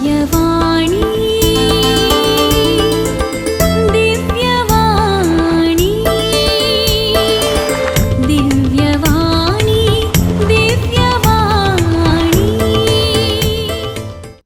दिव्यवाणी, दिव्यवाणी, दिव्यवाणी, दिव्यवाणी.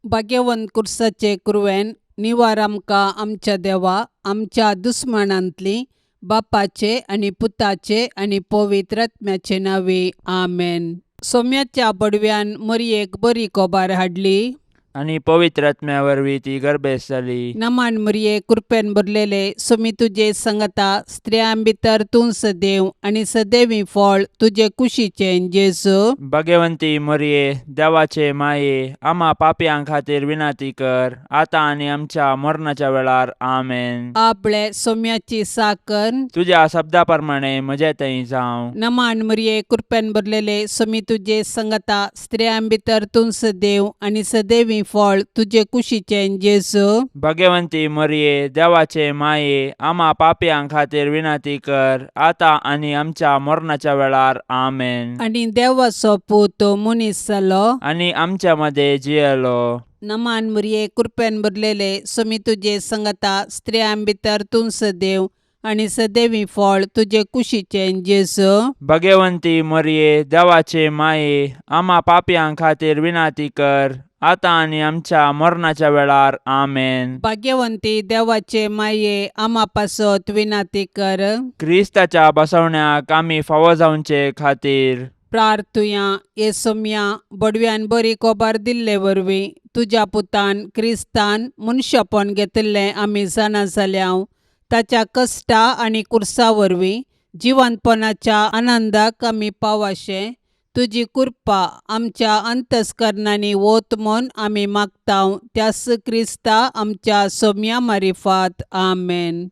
भाग्यवंत कुर्साचे कुरवेन निवार आमकां आमच्या देवा आमच्या दुस्मानांतली बापाचे आनी पुताचे आनी पवित्र आत्म्याचे नांवे, आमेन. सोम्याच्या बडव्यान मरयेक बरी कोबार हाडली. आनी पवित्र आत्म्या वरवीं ती गर्भेस्त जाली. नमान मरये, कृपेन भरलेले, सोमी तुजे संगता, स्त्रियां भितर तूं सदैव आनी सदैवी फळ तुजे कुशीचें जेजू. भगवंती मरये, देवाचे माये, आमा पापयां खातीर विनंती कर, आतां आनी आमच्या मरणाच्या वेळार. आमेन. आपले सोम्याची साकर. तुज्या शब्दा प्रमाणे म्हजे थंय जावं. नमान मरये, कृपेन भरलेले, सोमी तुजे संगता, स्त्रियां भितर तूं सदैव आनी सदैवी फळ तुजे कुशीचें जेजू. भगवंती मरये, देवाचे माये, आमा पापयां खातीर विनंती कर, आतां आनी आमच्या मरणाच्या वेळार. आमेन. आनी देवाचो पूत मनीस जालो. आनी आमच्या मदें जियेलो. नमान मरये, कृपेन भरलेले, सोमी तुजे संगता, स्त्रियां भितर तूं सदैव आनी सदैवी फळ तुजे कुशीचें जेजू. भगवंती मरये, देवाचे माये, आमा पापयां खातीर विनंती कर, आतां आनी आमच्या मरणाच्या वेळार. आमेन. भाग्यवंती देवाचे माये, आमा पासत विनंती कर. क्रिस्ताच्या बसवण्याक आमी फावो जावचे खातीर. प्रार्थुया. ये सोम्या, बडव्यान बरी कोबार दिल्ले वरवीं तुज्या पुतान क्रिस्तान मनशापण घेतिल्लें आमी जाणा जाल्या. ताच्या कश्टा आनी कुर्सा वरवीं जिवंतपणाच्या आनंदाक आमी पावाशें तुजी कृपा आमच्या अंतस्करणांनी वत म्हूण आमी मागता, त्यास क्रिस्ता आमच्या सोम्या मारिफात. आमेन.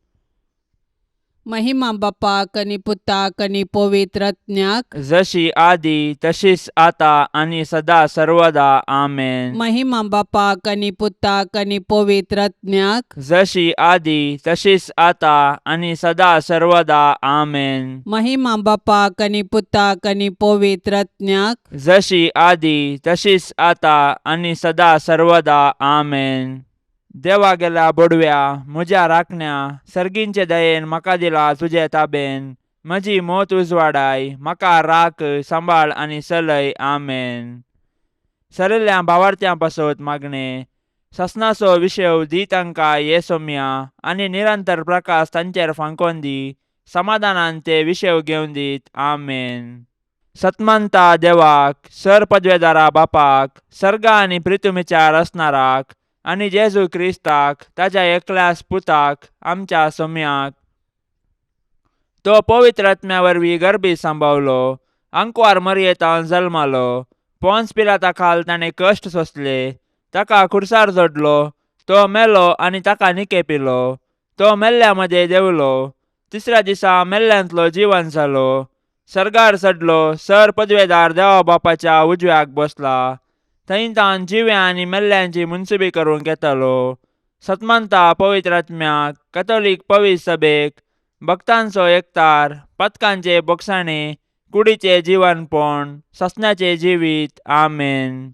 महिमा बापाक आनी पुताक आनी पवित्र आत्म्याक. जशी आदी तशीच आता आनी सदा सर्वदा. आमेन. महिमा बापाक आनी पुताक आनी पवित्र आत्म्याक. जशी आदी तशीच आता आनी सदा सर्वदा. आमेन. महिमा बापाक आनी पुताक आनी पवित्र आत्म्याक. जशी आदी तशीच आता आनी सदा सर्वदा. आमेन. देवा गेल्या बोडव्या, म्हज्या राखण्या, सर्गींचे दयेन म्हाका दिला तुजे ताबेन. म्हजी मोत उजवाडाय, म्हाका राख, सांबाळ आनी चलय. आमेन. सरिल्ल्या भावार्थ्यां पासत मागणें. ससनाचो विशेव दी तांकां ये सोम्या, आनी निरंतर प्रकाश तांचेर फांकोन दी. समाधानान ते विशेव घेवन दीत. आमेन. सतमंता देवाक, सर पदवेदारा बापाक, सर्गा आनी प्रितुमीच्या रचणाराक, आनी जेजू क्रिस्ताक, ताच्या एकल्याच पुताक, आमच्या सोम्याक, तो पवित्र आत्म्या वरवीं गर्भी सांबावलो, आंकवार मरयेतान जल्मालो, पोन्स पिलाता खाल ताणें कश्ट सोंसले, ताका खुर्सार जोडलो, तो मेलो आनी ताका निकेपिलो, तो मेल्ल्या मदें देंवलो, तिसऱ्या दिसा मेल्ल्यांतलो जिवन जालो, सर्गार चडलो, सर पदवेदार देवा बापाच्या उजव्याक बसला, थंय तावन जिव्या आनी मेल्ल्यांची मुनसुबी करूंक येतालो. सतमंता पवित्र आत्म्याक, कथोलीक पवित्र सभेक, भक्तांचो एकतार, पथकांचे बोगसाणे, कुडीचे जिवनपण, ससण्याचे जिवीत. आमेन.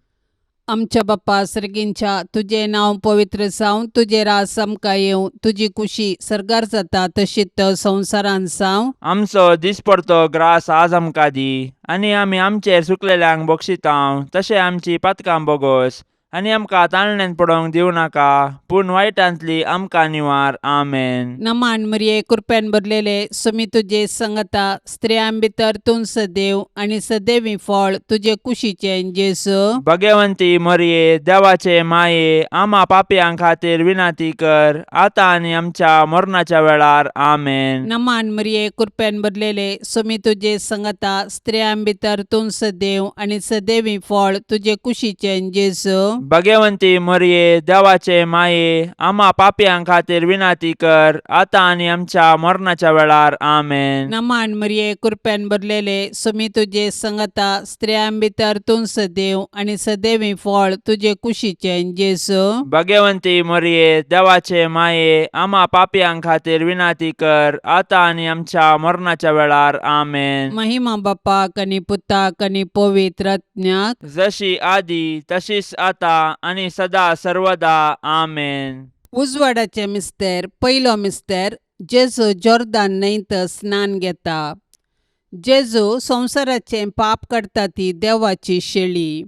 आमच्या बाप्पा सर्गींच्या, तुजें नांव पवित्र जावं, तुजें राज आमकां येवं, तुजी कुशी सर्गार जाता तशीच संवसारांत जावं. आमचो दिसपडतो ग्रास आज आमकां दी, आनी आमी आमचेर चुकलेल्यांक बक्षितांव तशें आमची पातकां बोगोस, आनी आमकां ताळण्यांत पडोवंक दिवं नाका, पूण वायटांतली आमकां निवार. आमेन. नमान मरिये, कृपेन भरलेले, सुमी तुजे संगता, स्त्रियां भितर तूं सदैव आनी सदैवी फळ तुजे कुशीचें जेजू. भगवंती मरिये, देवाचे माये, आमा पापयां खातीर विनंती कर, आतां आनी आमच्या मरणाच्या वेळार. आमेन. नमान मरिये, कृपेन भरलेले, सुमी तुजे संगता, स्त्रियां भितर तूं सदैव आनी सदैवी फळ तुजे कुशीचें जेजू. भगवंती मरिये, देवाचे माये, आमा पापयां खातीर विनंती कर, आतां आनी आमच्या मरणाच्या वेळार. आमेन. नमान मरिये, कृपेन भरलेले, सुमी तुजे संगता, स्त्रियां भितर तूं सदैव आनी सदैवी फळ तुजे कुशीचें जेजू. भगवंती मरिये, देवाचे माये, आमा पापयां खातीर विनंती कर, आतां आनी आमच्या मरणाच्या वेळार. आमेन. महिमा बापाक आनी पुताक आनी पवित्र आत्म्याक. जशी आदी तशीच आता आनी सदा सर्वदा आमेन. उजवाडाचें मिस्तेर. पयलो मिस्तेर. जेजू जोर्दान न्हंयत स्नान घेता. जेजू संवसाराचें पाप काडटा ती देवाची शेळी.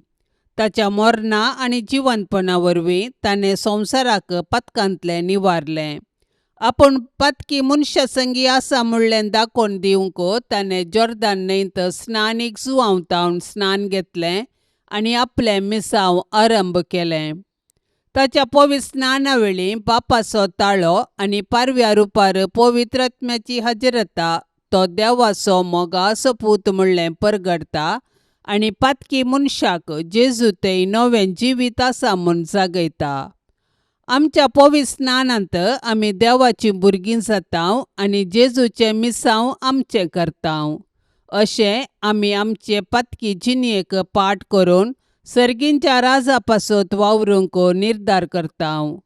ताच्या मरणा आनी जिवंतपणा वरवीं ताणें संवसाराक पातकांतलें निवारलें. आपूण पातकी मनशा संगी आसा म्हणलें दाखोवन दिवंक ताणें जोर्दान न्हंयत स्नानीक जुवांव स्नान घेतलें आनी आपलें मिसांव आरंभ केलें. ताच्या पवित्र स्नाना वेळी बापाचो ताळो आनी पारव्या रुपार पवित्र आत्म्याची हजरता तो देवाचो मोगाचो पूत म्हणलें परगडता आनी पातकी मनशाक जेजू थंय नवें जिवीत आसा म्हूण जागयता. आमच्या पवित्र स्नानांत आमी देवाचीं भुरगीं जाता आनी जेजूचें मिसांव आमचें करता. अशें आमी आमचे पातकी जिणेक पाठ करून सर्गींच्या राजा पासत वावरूंक निर्धार करता.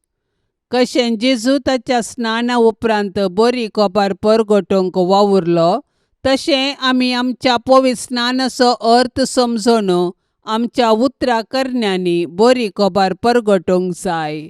कशें जेजू ताच्या स्नाना उपरांत बरी कोबार परगटूंक वावुरलो, तशें आमी आमच्या पवित्र स्नानाचो अर्थ समजून आमच्या उतरां करण्यांनी बरी कोबार परगटूंक जाय.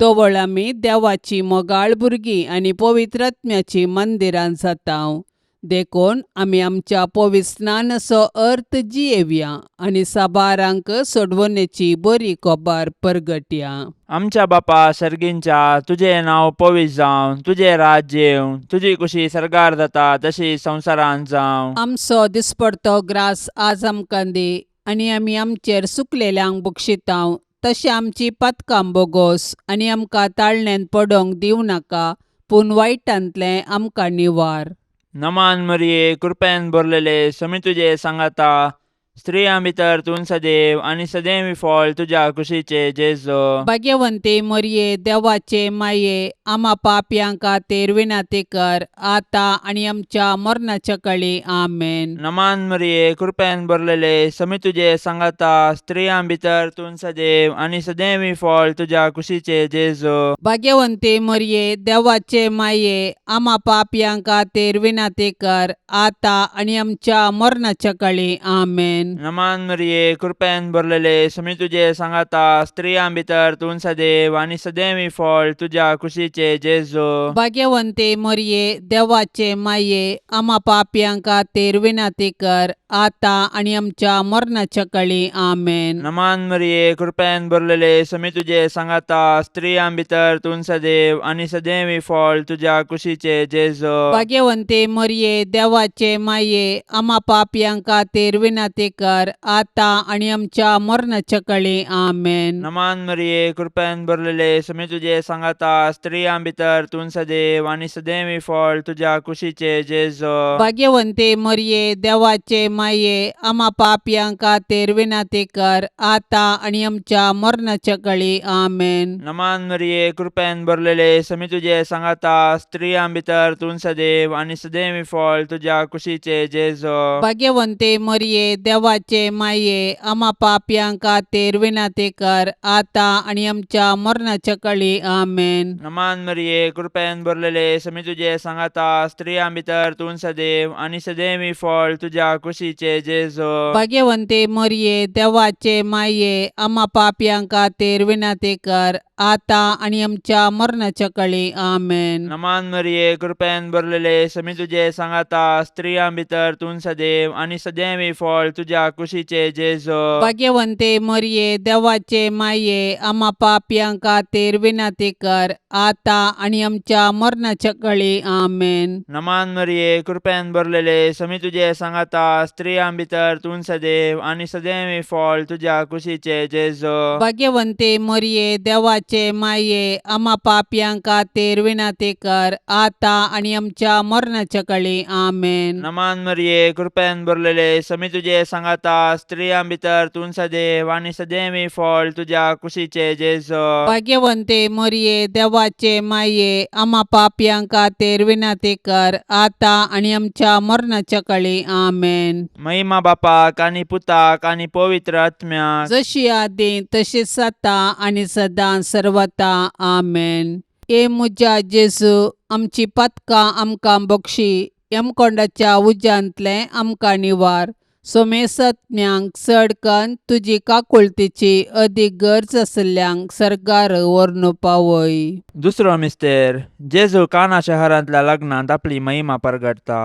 तवळ आमी देवाची मोगाळ भुरगीं आनी पवित्र आत्म्याचीं मंदिरां जाता. देखून आमी आमच्या पवित्र स्नानाचो अर्थ जियेवया आनी साबारांक सोडवणेची बरी कोबार परगटया. आमच्या बापा सर्गींच्या, तुजें नांव पवित्र जावं, तुजें राज्य येवं, तुजी कुशी सर्गार जाता तशी संवसारांत जावं. आमचो दिसपडतो ग्रास आज आमकां दी आनी आमी आमचेर सुकलेल्यांक बक्षितांव, तशें आमची पातकां बोगोस आनी आमकां ताळण्यांत पडोंक दिवं नाका, पूण वायटांतलें आमकां निवार. नमान मरिये, कृपेन भरलेले, समी तुजे सांगाता, स्त्रियां भितर तूं सदैव आनी सदैव फळ तुज्या कुशीचे जेजो. भाग्यवंती मरिये, देवाचे माये, आमा पापयां खातीर विनंती कर, आतां आनी आमच्या मरणाच्या कळी. आमेन. नमान मरिये, कृपेन भरलेले, समी तुजे सांगाता, स्त्रियां भितर तूं सदैव आनी सदैव फळ तुज्या कुशीचे जेजो. भाग्यवंती मरिये, देवाचे माये, आमा पापयां खातीर विनंती कर, आतां आनी आमच्या मरणाच्या कळी. आमेन. नमान मरिये, कृपेन भरलेले, समी तुजे सांगाता, स्त्रियां भितर तूं सदैव आनी सदैव फळ तुज्या कुशीचे जेजो. भाग्यवंती मरिये, देवाचे माये, आमा पापयां खातीर विनंती कर, आतां आनी आमच्या मरणाच्या कळी. आमेन. नमान मरिये, कृपेन भरलेले, समी तुजे सांगाता, स्त्रियां भितर तूं सदैव आनी सदैव फळ तुज्या कुशीचे जेजो. भाग्यवंती मरिये, देवाचे माये, आमा पापयां खातीर विनंती कर, आतां आनी आमच्या मरणाच्या कळी. आमेन. नमान मरिये, कृपेन भरलेले, समी तुजे सांगाता, स्त्रियां भितर तूं सदैव आनी सदैव फळ तुज्या कुशीचे जेजो. भाग्यवंती मरिये, देवाचे माये, आमा पापयां खातीर विनंती कर, आतां आनी आमच्या मरणाच्या कळी. आमेन. नमान मरिये, कृपेन भरलेले, समी तुजे सांगाता, स्त्रियां भितर तूं सदैव आनी सदैव फळ तुज्या कुशीचे जेजो. भाग्यवंती मरिये, देवाचे माये, आमा पापयां खातीर विनंती कर, आतां आनी आमच्या मरणाच्या कळी. आमेन. नमान मरिये, कृपेन भरलेले, समी तुजे सांगाता, स्त्रियां भितर तूं सदैव आनी सदैव फळ तुज्या कुशीचे जेजो. भाग्यवंती मरिये, देवाचे माये, आमा पापयां खातीर विनंती कर, आतां आनी आमच्या मरणाच्या कळी. आमेन. नमान मरिये, कृपेन भरलेले, समी तुजे सांगाता, स्त्रियां भितर तूं सदैव आनी सदैव फळ तुज्या कुशीचे जेजो. भाग्यवंती मरिये, देवाचे माये, आमा पापयां खातीर विनंती कर, आतां आनी आमच्या मरणाच्या कळी. आमेन. नमान मरिये, कृपेन भरलेले, समी तुजे सांगाता, स्त्रियां भितर तूं सदैव आनी सदैव फळ तुज्या कुशीचे जेजो. भाग्यवंती मरिये, देवाचे माये, आमा पापयां खातीर विनंती कर, आतां आनी आमच्या मरणाच्या कळी. आमेन. नमान मरिये, कृपेन भरलेले, समी तुजे सांगाता, स्त्रियां भितर तूं सदैव आनी सदैव फळ तुज्या कुशीचे जेजो. भाग्यवंती मरिये, देवाचे माये, आमा पापयां खातीर विनंती कर, आतां आनी आमच्या मरणाच्या कळी. आमेन. महिमा बापाक आनी पुताक आनी पवित्र आत्म्याक, जशी आदी तशीच आतां आनी सदां सर्वता. आमेन. ए म्हज्या जेजू, आमची पातकां आमकां बक्षी, यमकोंडाच्या उज्यांतलें आमकां निवार. सोमेसत्म्यांक चड कन्न तुजी काकुळतीची अदीक गरज आशिल्ल्यांक सर्गार व्हरून पावय. दुसरो मिस्तेर. जेजू काना शहरांतल्या लग्नांत आपली महिमा परगटता.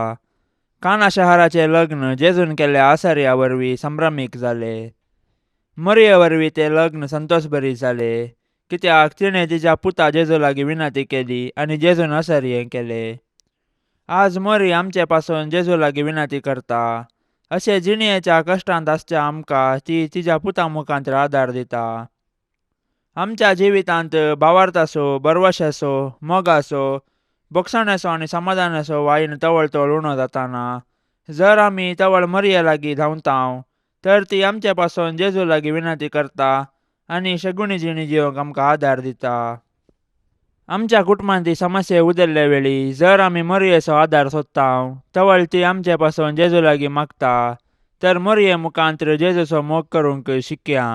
काना शहराचें लग्न जेजून केल्ल्या आसर्या वरवीं संभ्रमीक जालें. मरये वरवीं तें लग्न संतोशभरीत जालें, कित्याक तिणें तिच्या पुता जेजू लागीं विनंती केली आनी जेजून असर्यें केलें. आज मरी आमचे पासून जेजू लागीं विनंती करता. अशें जिणयेच्या कश्टांत आसच्या आमकां ती तिच्या पुता मुखांत आदार दिता. आमच्या जिवितांत भावार्थाचो, भरवशाचो, मोगाचो, भोगसण्याचो आनी समाधानाचो वायन तवळ तवळ उणो जाताना जर आमी तवळ मरये लागीं धांवतांव तर ती आमचे पासून जेजू लागीं विनंती करता आनी शगुणी जिणी जिवंक आमकां आदार दिता. आमच्या कुटुंबांत समस्या उदरले वेळी जर आमी मरयेचो आदार सोदतांव तवळ ती आमचे पासून जेजू लागीं मागता. तर मरये मुखांत जेजूचो मोग करूंक शिकया.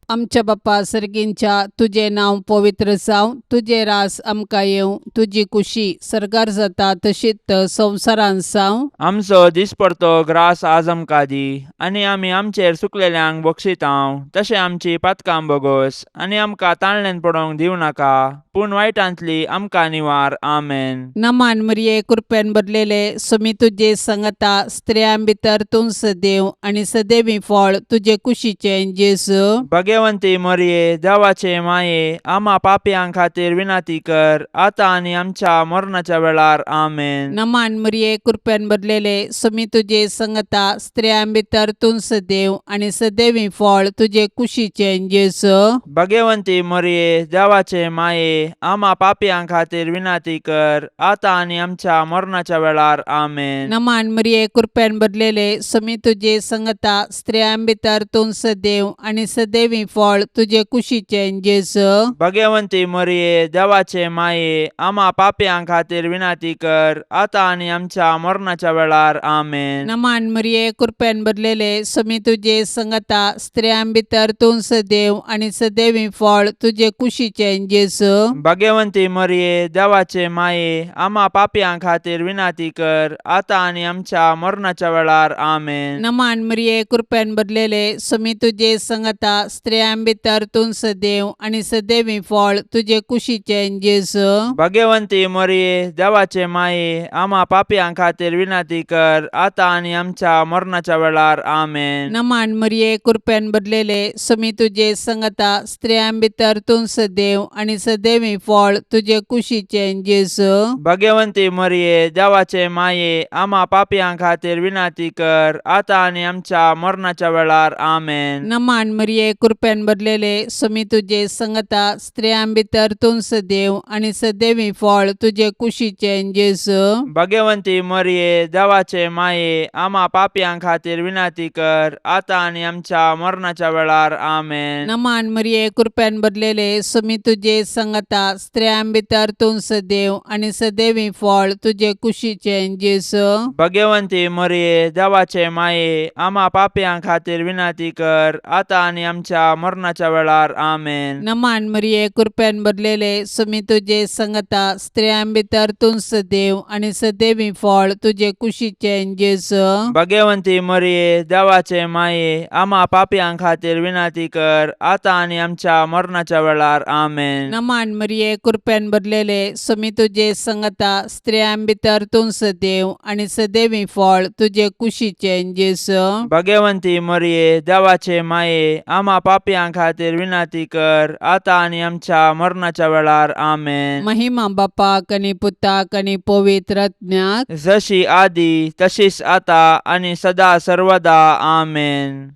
आमच्या बापा सर्गींच्या, तुजें नांव पवित्र जावं, तुजें रास आमकां येवं, तुजी कुशी सर्गार जाता तशीच संवसारांत जावं. आमचो दिसपडतो ग्रास आज आमकां दी आनी आमी आमचेर चुकलेल्यांक बक्षितांव तशें आमची पातकां बोगोस आनी आमकां ताणल्यान पडोवंक दिवं नाका, पूण वायटांतली आमकां निवार. आमेन. नमान मरिये, कृपेन भरलेले, सुमी तुजे संगता, स्त्रियां भितर तूं सदैव आनी सदैवी फळ तुजे कुशीचें जेजू. भगवंती मरये, देवाचे माये, आमा पापयां खातीर विनंती कर, आतां आनी आमच्या मरणाच्या वेळार. आमेन. नमान मरिये, कृपेन भरलेले, सुमी तुजे संगता, स्त्रियां भितर तूं सदैव आनी सदैवी फळ तुजे कुशीचें जेजू. भगवंती मरये, देवाचे माये, आमा पापयां खातीर विनंती कर, आतां आनी आमच्या मरणाच्या वेळार. आमेन. नमान मरिये, कृपेन भरलेले, सुमी तुजे संगता, स्त्रियां भितर तूं सदैव आनी सदैवी फळ तुजे कुशीचें जेजू. भगवंती मरये, देवाचे माये, आमा पापयां खातीर विनंती कर, आतां आनी आमच्या मरणाच्या वेळार. आमेन. नमान मरिये, कृपेन भरलेले, सुमी तुजे संगता, स्त्रियां भितर तूं सदैव आनी सदैवी फळ तुजे कुशीचें जेजू. भगवंती मरये, देवाचे माये, आमा पापयां खातीर विनंती कर, आतां आनी आमच्या मरणाच्या वेळार. आमेन. नमान मरिये, कृपेन भरलेले, सुमी तुजे संगता, स्त्रियां भितर तूं सदैव आनी सदैवी फळ तुजे कुशीचें जेजू. भगवंती मरये, देवाचे माये, आमा पापयां खातीर विनंती कर, आतां आनी आमच्या मरणाच्या वेळार. आमेन. नमान मरिये, कृपेन भरलेले, सुमी तुजे संगता, स्त्रियां भितर तूं सदैव आनी सदैवी फळ तुजे कुशीचें जेजू. भगवंती मरये, देवाचे माये, आमा पापयां खातीर विनंती कर, आतां आनी आमच्या मरणाच्या वेळार. आमेन. नमान मरिये, कृपेन भरलेले, सुमी तुजे संगता, स्त्रियां भितर तूं सदैव आनी सदैवी फळ तुजे कुशीचें जेजू. भगवंती मरये, देवाचे माये, आमा पापयां खातीर विनंती कर, आतां आनी आमच्या मरणाच्या वेळार. आमेन. नमान मरिये, कृपेन भरलेले, सुमी तुजे संगता, स्त्रियां भितर तूं सदैव आनी सदैवी फळ तुजे कुशीचें जेजू. भगवंती मरये, देवाचे माये, आमा पापयां खातीर विनंती कर, आतां आनी आमच्या मरणाच्या वेळार. आमेन. नमान मरिये, कृपेन भरलेले, सुमी तुजे संगता, स्त्रियां भितर तूं सदैव आनी सदैवी फळ तुजे कुशीचें जेजू. भगवंती मरये, देवाचे माये, आमा पापयां खातीर विनंती कर, आतां आनी आमच्या मरणाच्या वेळार. आमेन. नमान मरिये, कृपेन भरलेले, सुमी तुजे संगता, स्त्रियां भितर तूं सदैव आनी सदैवी फळ तुजे कुशीचें जेजू. भगवंती मरये, देवाचे माये, आमा पापयां खातीर विनंती कर, आतां आनी आमच्या मरणाच्या वेळार. आमेन. महिमा बापाक आनी पुताक आनी पवित्र आत्म्याक. जशी आदी तशीच आता आनी सदा सर्वदा. आमेन.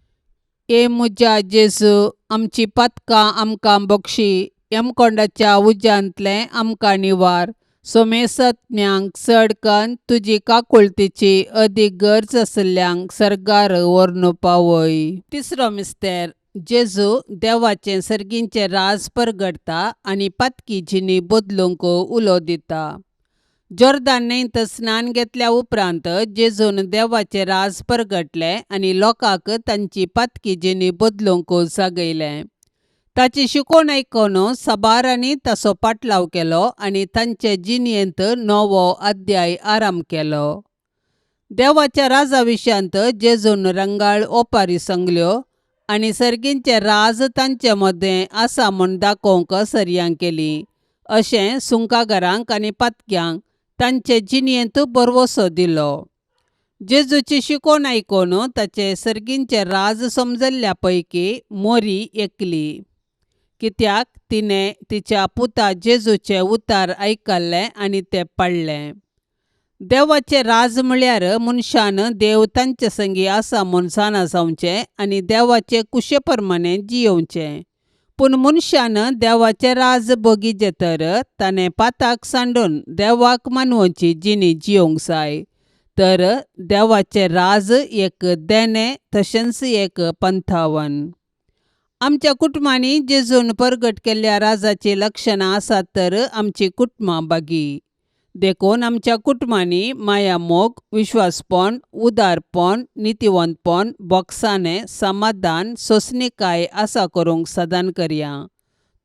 ए म्हज्या जेजू, आमची पातकां आमकां बक्षी, यमकोंडाच्या उज्यांतलें आमकां निवार, सोमेसत्म्यांक चड कन्न तुजी काकुळतीची अदीक गरज आशिल्ल्यांक सर्गार व्हरून पावय. तिसरो मिस्तेर. जेजू देवाचें सर्गींचें राज परगटता आनी पातकी जिणी बदलूंक उलो दिता. जोर्दान न्हंयत स्नान घेतल्या उपरांत जेजून देवाचें राज परगटलें आनी लोकांक तांची पातकी जिणी बदलूंक जागयलें. ताची शिकवण आयकून साबारांनी ताचो पाटलाव केलो आनी तांचे जिणेंत नवो अध्याय आरंभ केलो. देवाच्या राजा विशयांत जेजून रंगाळ ओपारी सांगल्यो आनी सर्गींचें राज तांचे मदें आसा म्हूण दाखोवंक सरयां केली. अशें सुंकागारांक आनी पातक्यांक तांचे जिणेंत भरवंसो दिलो. जेजूची शिकवण आयकून ताचें सर्गींचें राज समजल्ल्या पैकी मोरी एकली. कित्याक तिणें तिच्या पुता जेजूचें उतार आयकल्लें आनी तें पाळ्ळें. देवाचें राज म्हळ्यार मनशान देव तांचे संगी आसा म्हूण जाणा जावचें आनी देवाचे कुशे प्रमाणें जियोवचें. पूण मनशान देवाचें राज बगीचें तर ताणें पाताक सांडून देवाक मानवची जिणी जियोवंक जाय. तर देवाचें राज एक देणें तशेंच एक पंथावन. आमच्या कुटुंबांनी जेजून परगट केल्ल्या राजाचीं लक्षणां आसात तर आमचीं कुटुंबां बागी. देखून आमच्या कुटुंबांनी मायामोग, विश्वासपण, उदारपण, नितीवंतपण, बोगसाणें, समाधान, सोंसणीकाय आसा करूंक सदान करया.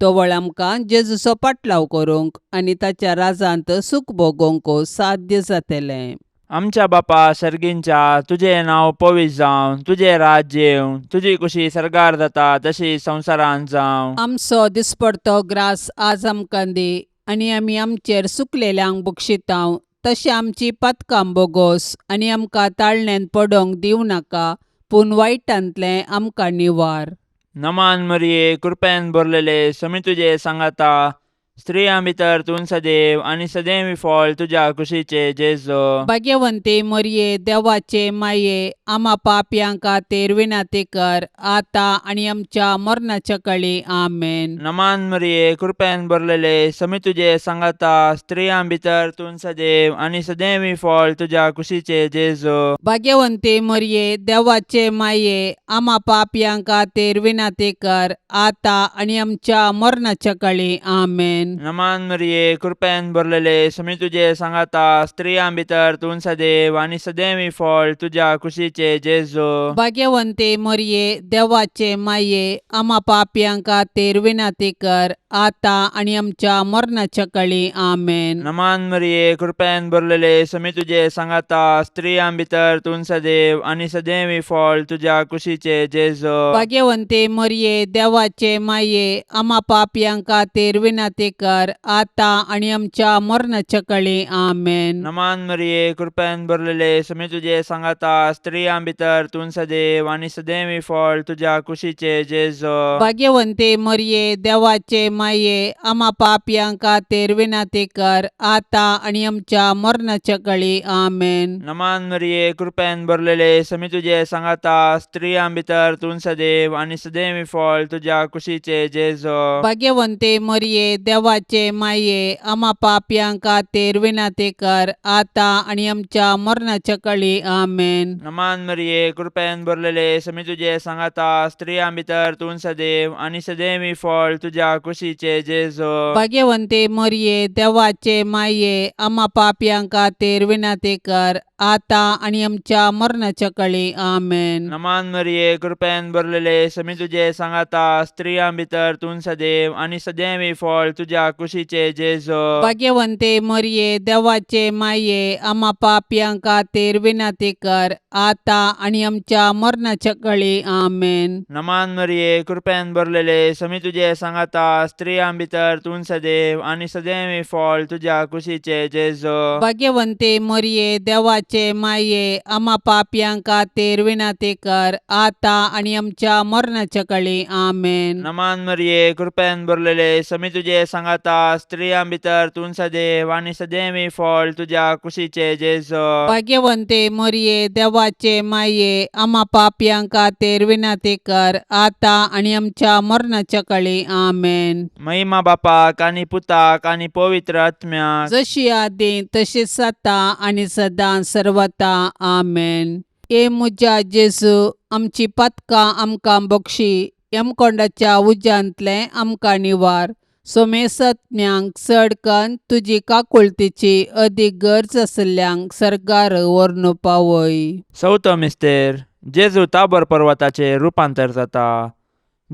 तवळ आमकां जेजूचो पाटलाव करूंक आनी ताच्या राजांत सूख भोगोवंक साध्य जातलें. आमच्या बापा सर्गींच्या, तुजें नांव पवित्र जावं, तुजें राज्य येवं, तुजी कुशी सर्गार जाता तशी संवसारांत जावं. आमचो दिसपडतो ग्रास आज आमकां दी आनी आमी आमचेर सुकलेल्यांक बक्षितांव तशें आमची पातकां बोगोस आनी आमकां ताळण्यांत पडोवंक दिवं नाका पूण वायटांतलें आमकां निवार. नमान मरिये, कृपेन भरलेले, समी तुजे सांगाता, स्त्रियां भितर तूं सदैव आनी सदैव फळ तुज्या कुशीचे जेजो. भाग्यवंती मोरये, देवाचे माये, आमा पापयां खातीर विनंती कर आतां आनी आमच्या मरणाच्या कळी. आमेन. नमान मरिये, कृपेन भरलेले, समी तुजे सांगाता, स्त्रियां भितर तूं सदैव आनी सदैव फळ तुज्या कुशीचे जेजो. भाग्यवंती मोरये, देवाचे माये, आमा पापयां खातीर विनंती कर आतां आनी आमच्या मरणाच्या कळी. आमेन. नमान मरिये, कृपेन भरलेले, समी तुजे सांगाता, स्त्रियां भितर तूं सदैव आनी सदैव फळ तुज्या कुशीचे जेजो. भाग्यवंती मोरये, देवाचे माये, आमा पापयां खातीर विनंती कर आतां आनी आमच्या मरणाच्या कळी. आमेन. नमान मरिये, कृपेन भरलेले, समी तुजे सांगाता, स्त्रियां भितर तूं सदैव आनी सदैव फळ तुज्या कुशीचे जेजो. भाग्यवंती मोरये, देवाचे माये, आमा पापयां खातीर विनंती कर आतां आनी आमच्या मरणाच्या कळी. आमेन. नमान मरिये, कृपेन भरलेले, समी तुजे सांगाता, स्त्रियां भितर तूं सदैव आनी सदैव फळ तुज्या कुशीचे जेजो. भाग्यवंती मोरये, देवाचे माये, आमा पापयां खातीर विनंती कर आतां आनी आमच्या मरणाच्या कळी. आमेन. नमान मरिये, कृपेन भरलेले, समी तुजे सांगाता, स्त्रियां भितर तूं सदैव आनी सदैव फळ तुज्या कुशीचे जेजो. भाग्यवंती मोरये, देवाचे माये, आमा पापयां खातीर विनंती कर आतां आनी आमच्या मरणाच्या कळी. आमेन. नमान मरिये, कृपेन भरलेले, समी तुजे सांगाता, स्त्रियां भितर तूं सदैव आनी सदैव फळ तुज्या कुशीचे जेजो. भाग्यवंती मोरये, देवाचे माये, आमा पापयां खातीर विनंती कर आतां आनी आमच्या मरणाच्या कळी. आमेन. नमान मरिये, कृपेन भरलेले, समी तुजे सांगाता, स्त्रियां भितर तूं सदैव आनी सदैव फळ तुज्या कुशीचे जेजो. भाग्यवंती मोरये, देवाचे माये, आमा पापयां खातीर विनंती कर आतां आनी आमच्या मरणाच्या कळी. आमेन. नमान मरिये, कृपेन भरलेले, समी तुजे सांगाता, स्त्रियां भितर तूं सदैव आनी सदैव फळ तुज्या कुशीचे जेजो. भाग्यवंती मोरये, देवाचे माये, आमा पापयां खातीर विनंती कर आतां आनी आमच्या मरणाच्या कळी. आमेन. नमान मरिये, कृपेन भरलेले, समी तुजे सांगाता, स्त्रियां भितर तूं सदैव आनी सदैव फळ तुज्या कुशीचे जेजो. भाग्यवंती मोरये, देवाचे माये, आमा पापयां खातीर विनंती कर आतां आनी आमच्या मरणाच्या कळी. आमेन. महिमा बापाक आनी पुताक आनी पवित्र आत्म्याक, जशी आदी तशीच आतां आनी सदां सर्वता. आमेन. ए म्हज्या जेजू, आमची पातकां आमकां बक्षी, यमकोंडाच्या उज्यांतलें आमकां निवार, सोमेसत्म्यांक चड कन्न तुजी काकुळतीची अदीक गरज आशिल्ल्यांक सर्गार व्हरून पावय. चवथो मिस्तेर, जेजू ताबर पर्वताचेर रुपांतर जाता.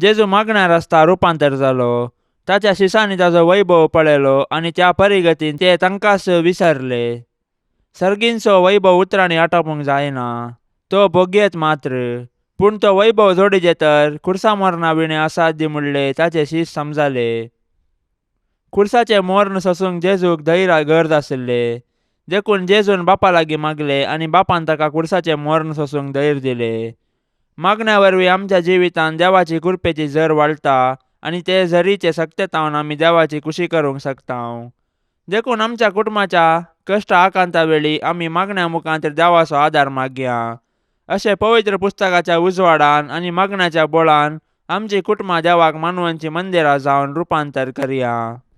जेजू मागण्यार आसता रुपांतर जालो. ताच्या शिसांनी ताजो वैभव पळयलो आनी त्या परिगतीन ते तांकांच विसरले. सर्गींचो वैभव उतरांनी आटापूंक जायना, तो भोगयेत मात्र. पूण तो वैभव जोडीजे तर खुर्सा मरणा विणे असाध्य म्हणले ताचे शीस समजाले. खुर्साचें मर्ण सोसूंक जेजूक धैर्य गरज आशिल्ले, देखून जेजून बापा लागीं मागले आनी बापान ताका खुर्साचें मर्ण सोसूंक धैर्य दिले. मागण्या वरवीं आमच्या जिवितांत देवाची कृपेची झर वाडटा आनी ते झरीचे सक्तेतावन आमी देवाची खुशी करूंक शकता. देखून आमच्या कुटुंबाच्या कश्ट आकांता वेळी आमी मागण्या मुखांत देवाचो आदार मागया. अशें पवित्र पुस्तकाच्या उजवाडान आनी मागण्याच्या बळान आमची कुटुंबां देवाक मानवांची मंदिरां जावन रुपांतर करया.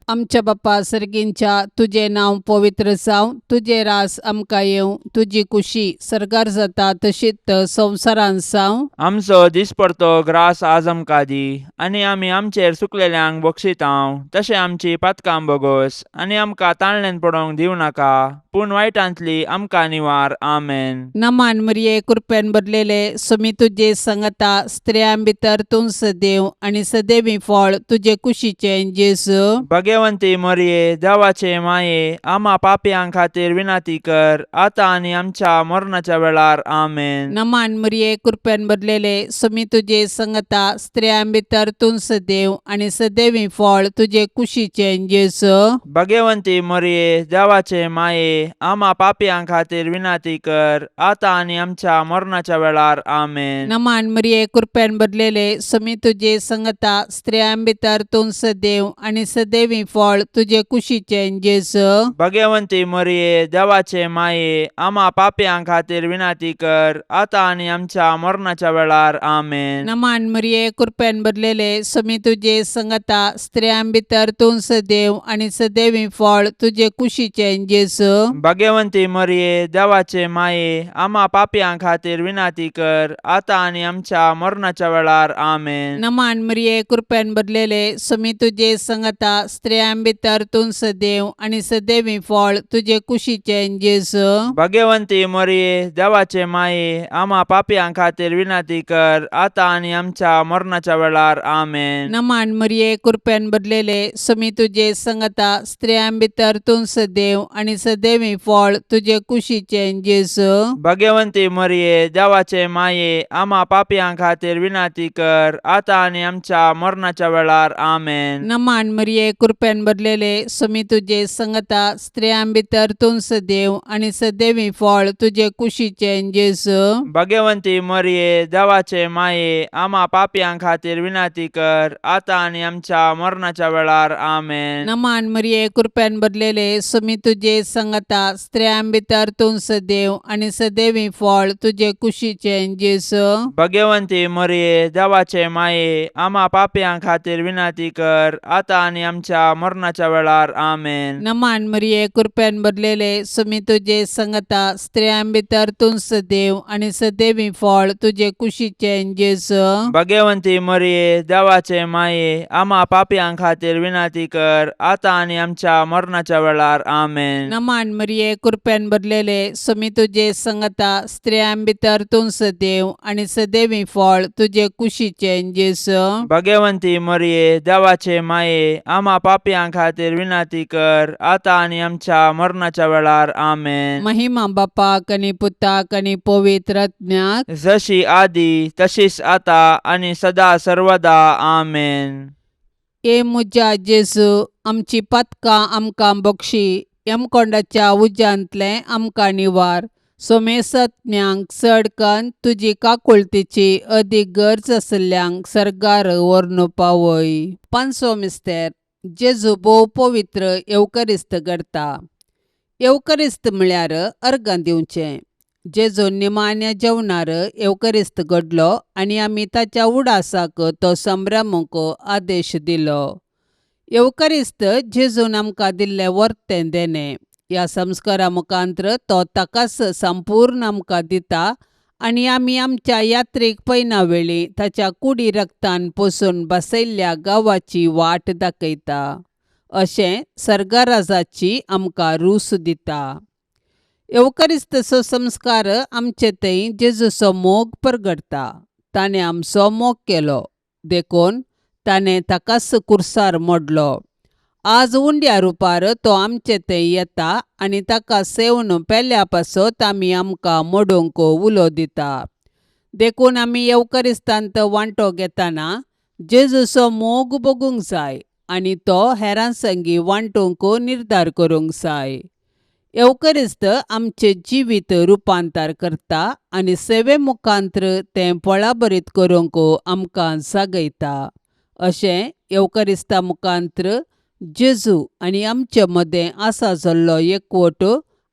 आमच्या बाप्पा सर्गींच्या, तुजें नांव पवित्र जावं, तुजें रास आमकां येवं, तुजी कुशी सर्गार जाता तशीच संवसारांत जावं. आमचो दिसपडतो ग्रास आज आमकां दी आनी आमी आमचेर सुकलेल्यांक बक्षितांव तशें आमची पातकां बोगोस आनी आमकां ताणल्यान पडोवंक दिवं नाका, पूण वायटांतली आमकां निवार. आमेन. नमान मरिये, कृपेन भरलेले, सुमी तुजे संगता, स्त्रियां भितर तूं सदैव आनी सदैवी फळ तुजे कुशीचें जेजू. भगवंती मरिये, देवाचे माये, आमा पापयां खातीर विनंती कर, आतां आनी आमच्या मरणाच्या वेळार. आमेन. नमान मरिये, कृपेन भरलेले, सुमी तुजे संगता, स्त्रियां भितर तूं सदैव आनी सदैवी फळ तुजे कुशीचें जेजू. भगवंती मरिये, देवाचे माये, आमा पापयां खातीर विनंती कर, आतां आनी आमच्या मरणाच्या वेळार. आमेन. नमान मरिये, कृपेन भरलेले, सुमी तुजे संगता, स्त्रियां भितर तूं सदैव आनी सदैवी फळ तुजे कुशीचें जेजू. भगवंती मरिये, देवाचे माये, आमा पापयां खातीर विनंती कर, आतां आनी आमच्या मरणाच्या वेळार. आमेन. नमान मरिये, कृपेन भरलेले, सुमी तुजे संगता, स्त्रियां भितर तूं सदैव आनी सदैवी फळ तुजे कुशीचें जेजू. भगवंती मरिये, देवाचे माये, आमा पापयां खातीर विनंती कर, आतां आनी आमच्या मरणाच्या वेळार. आमेन. नमान मरिये, कृपेन भरलेले, सुमी तुजे संगता, स्त्रियां भितर तूं सदैव आनी सदैवी फळ तुजे कुशीचें जेजू. भगवंती मरिये, देवाचे माये, आमा पापयां खातीर विनंती कर, आतां आनी आमच्या मरणाच्या वेळार. आमेन. नमान मरिये, कृपेन भरलेले, सुमी तुजे संगता, स्त्रियां भितर तूं सदैव आनी सदैवी फळ तुजे कुशीचें जेजू. भगवंती मरिये, देवाचे माये, आमा पापयां खातीर विनंती कर, आतां आनी आमच्या मरणाच्या वेळार. आमेन. नमान मरिये, कृपेन भरलेले, सुमी तुजे संगता, स्त्रियां भितर तूं सदैव आनी सदैवी फळ तुजे कुशीचें जेजू. भगवंती मरिये, देवाचे माये, आमा पापयां खातीर विनंती कर, आतां आनी आमच्या मरणाच्या वेळार. आमेन. नमान मरिये, कृपेन भरलेले, सुमी तुजे संगता, स्त्रियां भितर तूं सदैव आनी सदैवी फळ तुजे कुशीचें जेजू. भगवंती मरिये, देवाचे माये, आमा पापयां खातीर विनंती कर, आतां आनी आमच्या मरणाच्या वेळार. आमेन. नमान मरिये, कृपेन भरलेले, सुमी तुजे संगता, स्त्रियां भितर तूं सदैव आनी सदैवी फळ तुजे कुशीचें जेजू. भगवंती मरिये, देवाचे माये, आमा पापयां खातीर विनंती कर, आतां आनी आमच्या मरणाच्या वेळार. आमेन. नमान मरिये, कृपेन भरलेले, सुमी तुजे संगता, स्त्रियां भितर तूं सदैव आनी सदैवी फळ तुजे कुशीचें जेजू. भगवंती मरिये, देवाचे माये, आमा पापयां खातीर विनंती कर, आतां आनी आमच्या मरणाच्या वेळार. आमेन. महिमा बापाक आनी पुताक आनी पवित्र आत्म्याक, जशी आदी तशीच आता आनी सदा सर्वदा. आमेन. ए म्हज्या जेजू, आमची पातकां आमकां बक्षी, यमकोंडाच्या उज्यांतलें आमकां निवार, सोमेसत्म्यांक चड कन्न तुजी काकुळतीची अदीक गरज आशिल्ल्यांक सर्गार व्हरून पावय. पांचवो मिस्तेर, जेजू भोव पवित्र येवकरिस्त करता. येवकरिस्त म्हळ्यार अर्गां दिवचें. जेजू निमाण्या जेवणार येवकरिस्त घडलो आनी आमी ताच्या उडासाक तो संभ्रमूंक आदेश दिलो. येवकरिस्त जेजून आमकां दिल्लें वर्तें देणें. ह्या संस्कारा मुखांत्र तो ताकाच संपूर्ण आमकां दिता आनी आमी आमच्या यात्रेक पयना वेळी ताच्या कुडी रक्तान पोसून बसयल्ल्या गांवाची वाट दाखयता. अशें सर्गराजाची आमकां रूस दिता. येवकरिस्तचो संस्कार आमचे थंय जेजूचो मोग परगटता. ताणें आमचो मोग केलो देखून ताणें ताकाच कुर्सार मोडलो. आज उंड्या रुपार तो आमचे थंय येता आनी ताका सेवन पेल्या पासत आमी आमकां मोडूंक उलो दिता. देखून आमी येवकरिस्तांत वांटो घेतना जेजूचो मोग भोगूंक जाय आनी तो हेरां संगी वांटूंक निर्धार करूंक जाय. येवकरिस्त आमचें जिवीत रुपांतर करता आनी सेवे मुखांत्र तें फळाभरीत करूंक आमकां जागयता. अशें येवकरिस्ता मुखांत्र जेजू आनी आमचे मदें आसा जाल्लो एकवट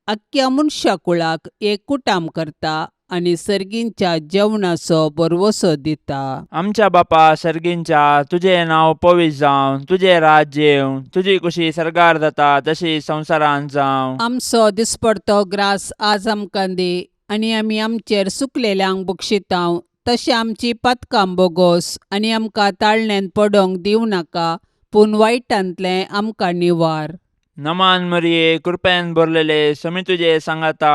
आख्ख्या मनशा कुळाक एक कुटाम करता आनी सर्गींच्या जेवणाचो भरवंसो दिता. आमच्या बापा सर्गींच्या, तुजें नांव पवित्र जावं, तुजें राज्य येवं, तुजी कुशी सर्गार जाता तशी संवसारांत जावं. आमचो दिसपडतो ग्रास आज आमकां दी आनी आमी आमचेर सुकलेल्यांक बक्षितांव तशें आमची पातकां बोगोस आनी आमकां ताळण्यांत पडोंक दिवं नाका पूण वायटांतलें आमकां निवार. नमान मरिये, कृपेन भरलेले, समी तुजे सांगाता,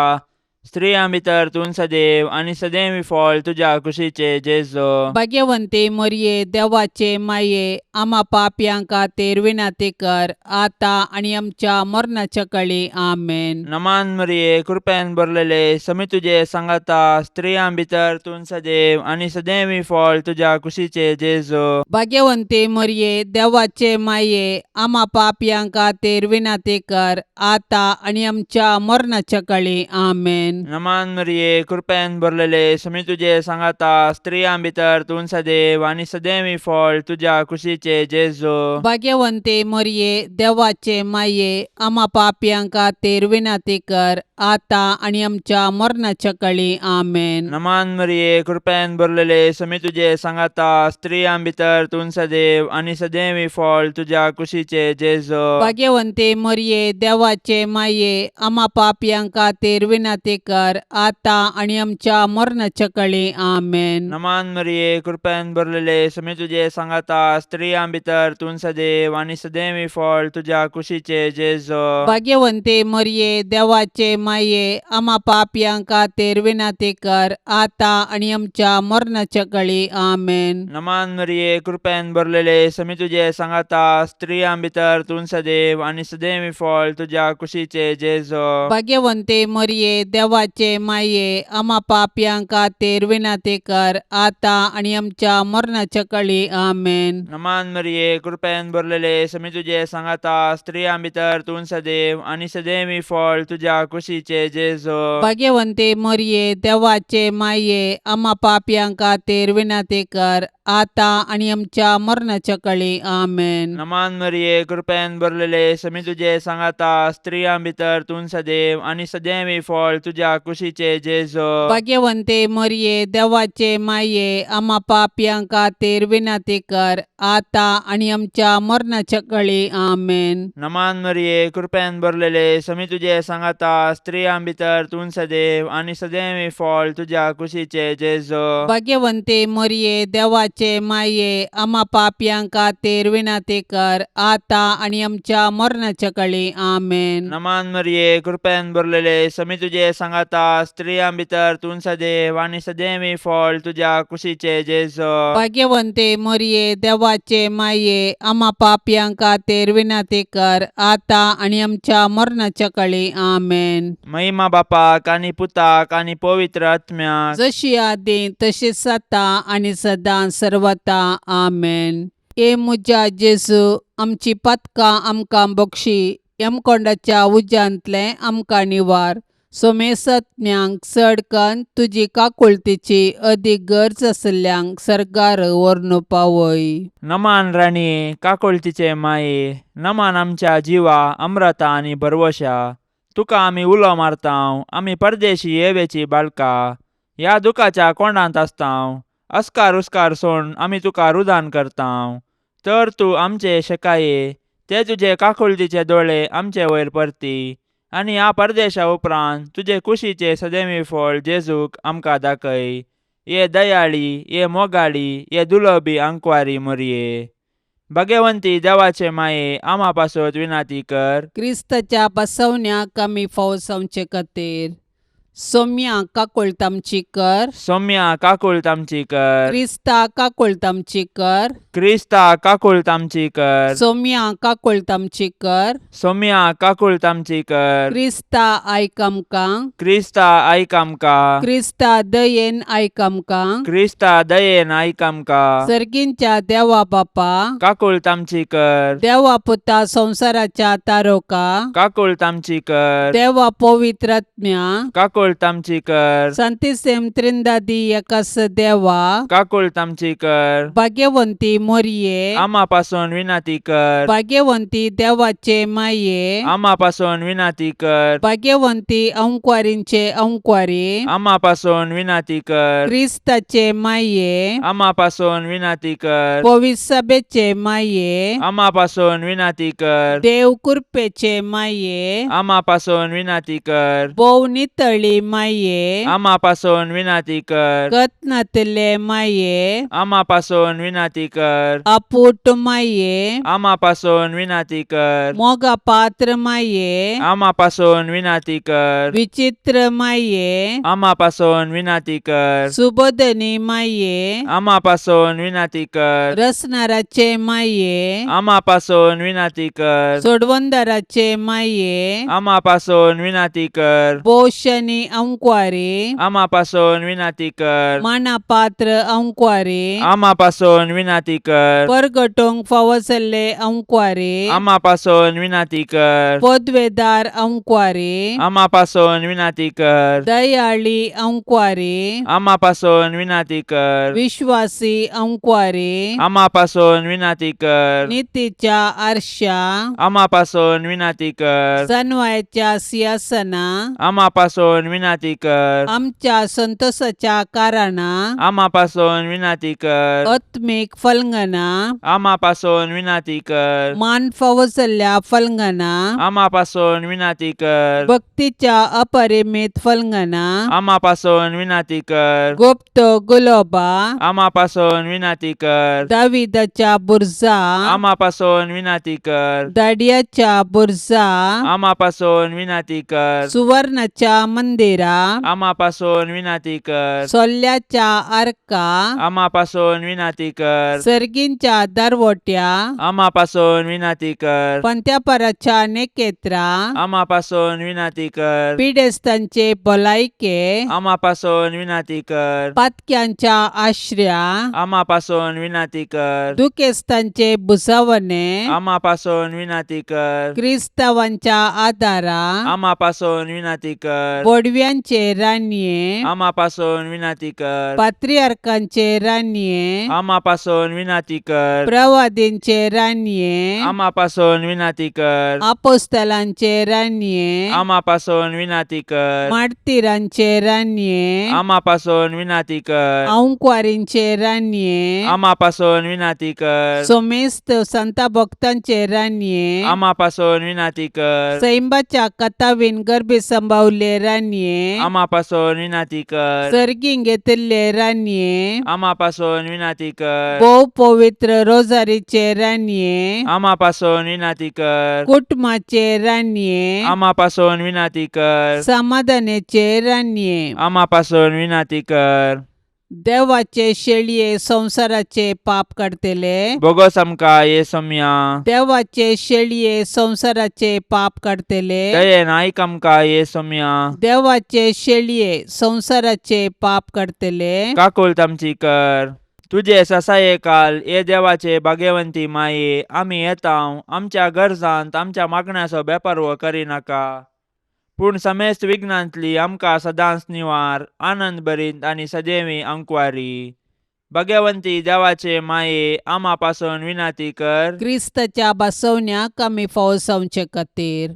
स्त्रियां भितर तूं सदैव आनी सदैव फळ तुज्या कुशीचे जेजू. भाग्यवंती मरये, देवाचे माये, आमा पापयां खातीर विनंती कर आतां आनी आमच्या मरणाच्या कळी. आमेन. नमान मरिये, कृपेन भरलेले, समी तुजे सांगाता, स्त्रियां भितर तूं सदैव आनी सदैव फळ तुज्या कुशीचे जेजू. भाग्यवंती मरये, देवाचे माये, आमा पापयां खातीर विनंती कर आतां आनी आमच्या मरणाच्या कळी. आमेन. नमान मरिये, कृपेन भरलेले, समी तुजे सांगाता, स्त्रियां भितर तूं सदैव आनी सदैव फळ तुज्या कुशीचे जेजू. भाग्यवंती मरये, देवाचे माये, आमा पापयां खातीर विनंती कर आतां आनी आमच्या मरणाच्या कळी. आमेन. नमान मरिये, कृपेन भरलेले, समी तुजे सांगाता, स्त्रियां भितर तूं सदैव आनी सदैव फळ तुज्या कुशीचे जेजू. भाग्यवंती मरये, देवाचे माये, आमा पापयां खातीर विनंती कर आतां आनी आमच्या मरणाच्या कळी. आमेन. नमान मरिये, कृपेन भरलेले, समी तुजे सांगाता, स्त्रियां भितर तूं सदैव आनी सदैव फळ तुज्या कुशीचे जेजू. भाग्यवंती मरये, देवाचे माये, आमा पापयां खातीर विनंती कर आतां आनी आमच्या मरणाच्या कळी. आमेन. नमान मरिये, कृपेन भरलेले, समी तुजे सांगाता, स्त्रियां भितर तूं सदैव आनी सदैव फळ तुज्या कुशीचे जेजू. भाग्यवंती मरये, देवाचे माये, आमा पापयां खातीर विनंती कर आतां आनी आमच्या मरणाच्या कळी. आमेन. नमान मरिये, कृपेन भरलेले, समी तुजे सांगाता, स्त्रियां भितर तूं सदैव आनी सदैव फळ तुज्या कुशीचे जेजू. भाग्यवंती मरये, देवाचे माये, आमा पापयां खातीर विनंती कर आतां आनी आमच्या मरणाच्या कळी. आमेन. नमान मरिये, कृपेन भरलेले, समी तुजे सांगाता, स्त्रियां भितर तूं सदैव आनी सदैव फळ तुज्या कुशीचे जेजू. भाग्यवंती मरये, देवाचे माये, आमा पापयां खातीर विनंती कर आतां आनी आमच्या मरणाच्या कळी. आमेन. नमान मरिये, कृपेन भरलेले, समी तुजे सांगाता, स्त्रियां भितर तूं सदैव आनी सदैव फळ तुज्या कुशीचे जेजू. भाग्यवंती मरये, देवाचे माये, आमा पापयां खातीर विनंती कर आतां आनी आमच्या मरणाच्या कळी. आमेन. नमान मरिये, कृपेन भरलेले, समी तुजे सांगाता, स्त्रियां भितर तूं सदैव आनी सदैव फळ तुज्या कुशीचे जेजू. भाग्यवंती मरये, देवाचे माये, आमा पापयां खातीर विनंती कर आतां आनी आमच्या मरणाच्या कळी. आमेन. महिमा बापाक आनी पुताक आनी पवित्र आत्म्याक, जशी आदी तशीच आतां आनी सदां सर्वता. आमेन. ए म्हज्या जेजू, आमची पातकां आमकां बक्षी, यमकोंडाच्या उज्यांतलें आमकां निवार, सोमेसत्म्यांक चड कन्न तुजी काकुळतीची अदीक गरज आशिल्ल्यांक सर्गार व्हरून पावय. नमान राणये, काकुळतीचे माये, नमान आमच्या जिवा अमृता आनी भरवशा, तुका आमी उलो मारतांव, आमी परदेशी येवेची बाळका, ह्या दुखाच्या कोंडांत आसतांव, अस्कार उस्कार सोड आमी तुका रुदान करतांव, तर तूं आमचे शेकाये, ते तुजे काकुळतीचे दोळे आमचे वयर परती आनी ह्या परदेशा उपरांत तुजे कुशीचे सदैवी फळ जेजूक आमकां दाखय. ये दयाळी, ये मोगाळी, ये दुलबी आंकवारी मोरये, भाग्यवंती देवाचे माये, आमा पासत विनाती कर. क्रिस्ताच्या बसवण्याक आमी फावो जावचे खातीर सोम्या काकुळट आमची कर. सौम्या काकुळट आमची कर. क्रिस्ता काकुळट आमची कर. क्रिस्ता काकुळट आमची कर. सोम्या काकुळट आमची कर. सोम्या काकुळट आमची कर. क्रिस्ता आयक आमकां. क्रिस्ता आयक आमकां. क्रिस्ता दयेन आयक आमकां. क्रिस्ता दयेन आयक आमकां. सर्गींच्या देवा बापा, काकुळट आमची कर. देवा पुता संवसाराच्या तारोका, काकुळट आमची कर. देवा पवित्रात्म्या, काकुळट आमची कर. सांतिसेम त्रिंदादी एकास देवा, काकुळट आमची कर. भाग्यवंती मोरये, आमा पासून विनंती कर. भाग्यवंती देवाचे माये, आमा पासून विनंती कर. भाग्यवंती अंकवारींचे अंकवारी, आमा पासून विनंती कर. क्रिस्ताचे माये, आमा पासून विनंती कर. पविसभेचे माये, आमा पासून विनंती कर. देव कृपेचे माये, आमा पासून विनंती कर. भोव नितळी माये, आमा पासून विनंती कर. गतनातले माये, आमा पासून विनंती कर. आपूट माये, आमा पासून विनंती कर. मोगा पात्र माये, आमा पासून विनंती कर. विचित्र माये, आमा पासून विनंती कर. सुबोधनी माये, आमा पासून विनंती कर. रसनाराचे माये, आमा पासून विनंती कर. सोडवंदाराचे माये, आमा पासून विनंती कर. पोशनी अंकवारी, आमा पासून विनंती कर. मानापात्र अंकवारी, आमा पासून विनंती कर. परगटोंक फावो जाल्ले अंकवारी, आमा पासून विनंती कर. पदवेदार अंकवारी, आमा पासून विनंती कर. दयाळी अंकवारी, आमा पासून विनंती कर. विश्वासी अंकवारी, आमा पासून विनंती कर. नितीच्या आरशा, आमा पासून विनंती कर. सनवायच्या सिंहासना, आमा पासून विनंती कर. आमच्या संतोषाच्या कारणा, आमा पासून विनंती कर. आत्मीक फलंगना, आमा पासून विनंती कर. मान फावो जाल्ल्या फलंगना, आमा पासून विनंती कर. भक्तीच्या अपरिमित फलंगना, आमा पासून विनंती कर. गुप्त गुलोबा, आमा पासून विनंती कर. दाविदाच्या बुरजा, आमा पासून विनंती कर. दाडियाच्या बुरजा, आमा पासून विनंती कर. सुवर्णाच्या मंदिरा, आमा पासून विनंती कर. सोल्ल्याच्या आर्का, आमा पासून विनंती कर. सर्गींच्या दरवट्या, आमा पासून विनंती कर. पंत्यापराच्या नेकेत्रा, आमा पासून विनंती कर. पिडेस्तांचे भलायके, आमा पासून विनंती कर. पातक्यांच्या आश्र्या, आमा पासून विनंती कर. दुखेस्तांचे भुजावणे, आमा पासून विनंती कर. क्रिस्तावांच्या आदारा, आमा पासून विनंती कर. बोडव्यांचे रानये, आमा पासून विनंती कर. पात्रियार्कांचे रानये, आमा पासून विनंती कर. प्रवादींचे रानये, आमा पासून विनंती कर. आपोस्तलांचे रानये, आमा पासून विनंती कर. मार्तिरांचे रानये, आमा पासून विनंती कर. अंकवारींचे रानये, आमा पासून विनंती कर. सोमेस्त संता भक्तांचे रानये, आमा पासून विनंती कर. सैंबाच्या कथावीन गर्भी संभावले रानये, आमा पासून विनंती कर. सर्गीं घेतिल्ले रानये, आमा पासून विनंती कर. भोव पवित्र रोजारीचे रानये, आमा पासून विनंती कर. कुटुंबाचे रानये, आमा पासून विनंती कर. समाधानाचे रानये, आमा पासून विनंती कर. देवाचे शेळये संवसाराचे पाप काडतले, बोगस आमकां ये सोम्या. देवाचे शेळये संवसाराचे पाप काडतले, दयेन आयक आमकां ये सोम्या. देवाचे शेळये संवसाराचे पाप काडतले, काकुळट आमची कर. तुजे ससाये काल ये देवाचे भाग्यवंती माये, आमी येता आमच्या गरजांत आमच्या मागण्याचो बेपर्व करिनाका, पूण समेस्त विघ्नांतली आमकां सदांच निवार, आनंद भरीत आनी सदैवी अंकवारी. भाग्यवंती देवाचे माये, आमा पासून विनंती कर. क्रिस्ताच्या बसवण्याक आमी फावो जावचे खातीर.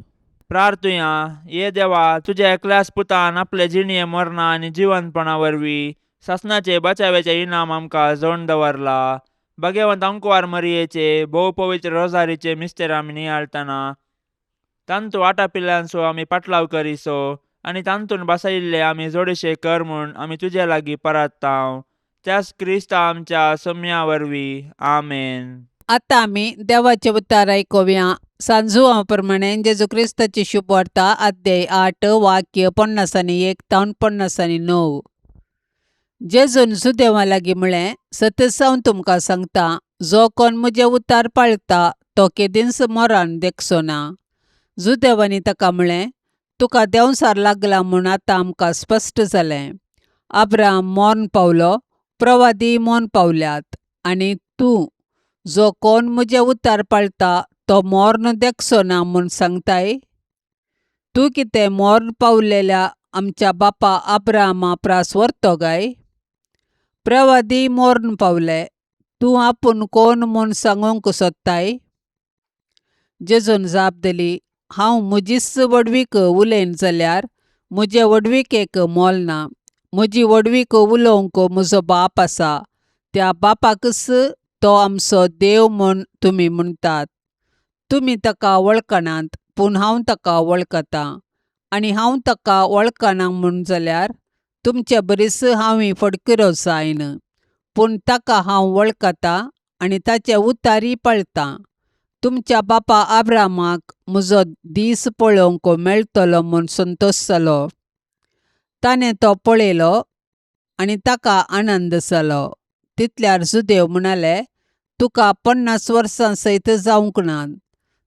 प्रार्थुया. ये देवा, तुज्या एकल्याच पुतान आपले जिणये मरणा आनी जिवंतपणा वरवीं सासणाचे बचाव्याचे इनाम आमकां जोडून दवरला. भाग्यवंत अंकवार मरियेचे भोव पवित्र रोजारीचे मिस्तेर आमी नियाळतना तांतू आटापिल्ल्यांचो आमी पाटलाव करिसो आनी तांतून बसयिल्ले आमी जोडशे कर म्हूण आमी तुजे लागीं परत्तांव, त्याच क्रिस्ता आमच्या सम्या वरवीं. आमेन. आतां आमी देवाचे उतार आयकुया. सांजुआ प्रमाणे जेजू क्रिस्ताची शुभवार्ता, अध्याय 8, वाक्य 51 तावन 59. जेजून सुदेवा लागीं म्हळें, सतसावन तुमकां सांगता, जो कोण म्हजें उतार पाळता तो केदींच मोरान देखचो ना. जुदेवांनी ताका म्हळें, तुका देंवचार लागला म्हूण आतां आमकां स्पश्ट जालें. अब्राहम मोर्न पावलो, प्रवादी मोर्न पावल्यात आनी तूं जो कोण म्हजें उतार पाळता तो मोर्न देखचो ना म्हूण सांगताय? तूं कितें मोर्न पावलेल्या आमच्या बापा अब्राहमा प्रास व्हरतो काय? प्रवादी मोर्न पावले, तूं आपूण कोण म्हूण सांगूंक सोदताय? जेजून जाप दिली, हांव म्हजीच व्हडवीक उलयन जाल्यार म्हजे व्हडविकेक मोल ना. म्हजी व्हडवीक उलोवंक म्हजो बाप आसा, त्या बापाकच तो आमचो देव म्हूण तुमी म्हणटात. तुमी ताका वळखनात, पूण हांव ताका वळखतां. आनी हांव ताका वळखना म्हूण जाल्यार तुमचे बरीच हांवूय फटकिरो जायन. पूण ताका हांव वळखतां आनी ताचे उतारी पाळतां. तुमच्या बापा अब्राहमाक म्हजो दीस पळोवंक मेळटलो म्हूण संतोश जालो. ताणें तो पळयलो आनी ताका आनंद जालो. तितल्यार जुदेव म्हणाले, तुका 50 वर्सां सयत जावंक नात,